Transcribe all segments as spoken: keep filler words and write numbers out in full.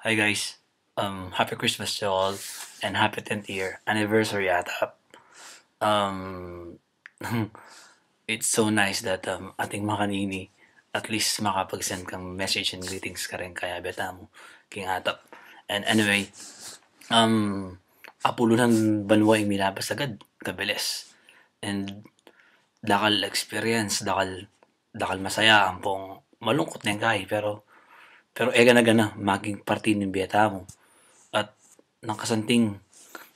Hi guys, um, happy Christmas to all and happy tenth year anniversary, Atap. Um, it's so nice that, um, ating makanini, at least makapag-send kang message and greetings karing kayabe tamu, King Atap. And anyway, um, apulunan banua ing milabas agad, kabilis. And dakal experience, dakal dakal masaya, ampong malungkut neng kai, pero, pero e gana-gana maging parti ning bie tamu. At nang kasanting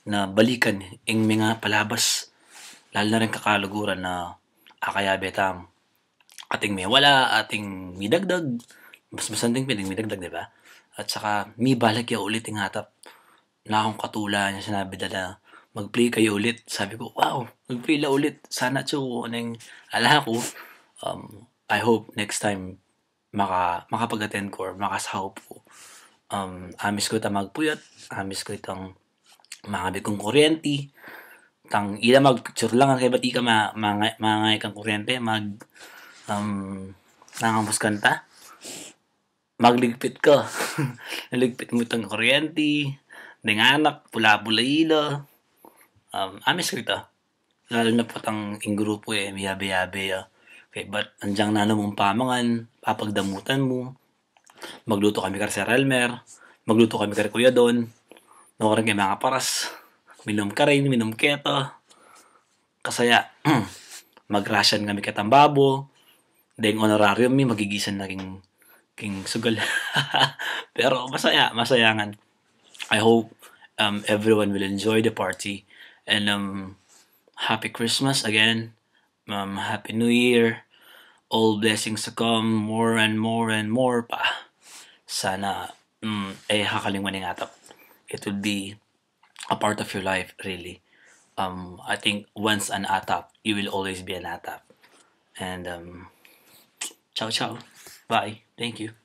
na balikan ing menga palabas, lalu na ring kakaluguran na akayabe tamu. Ating mewala, ating midagdag, mas masanting pin ing midagdag, di ba? At saka, mibalik ya ulit ing Atap. Na kung katula ning sinabi da na mag-play kayu ulit. Sabi ku, "Wow, mag-play la ulit. Sana tsu, neng ala ku." Um, I hope next time maka-, makapag-attend ku or makasaup ku. Um, amis ku itang magpuyat, amis ku itang mangabe kung kuryenti. Tang ila magpicture lang, kaya bati ka ma-, manga-, mangay kang kuryente, mag-, um, nangamus kanta. Magligpit ka. Ligpit mu itang kuryenti, deng anak, pula-pula ila. Um, amis ku ita. Lalu na patang ing grupu e, miyabe-yabe ya. Kaya bat anjang nanu mung pamangan, papagdamutan mu. Magluto kami kar Sir Elmer, magluto kami kar Kuya Don, nukarin kay mga paras, minum karin, minum keta. Kasaya, magrasyan kami ketang babo, deng honorarium mi, magigisan na king, king sugal. Pero masaya, masaya ngan. I hope, um, everyone will enjoy the party. And, um, happy Christmas again. Um, happy New Year. All blessings to come, more and more and more pa. Sana, um, e kakalingwan ing Atap. It will be a part of your life, really. Um, I think once an Atap, you will always be an Atap. And, um, ciao, ciao. Bye. Thank you.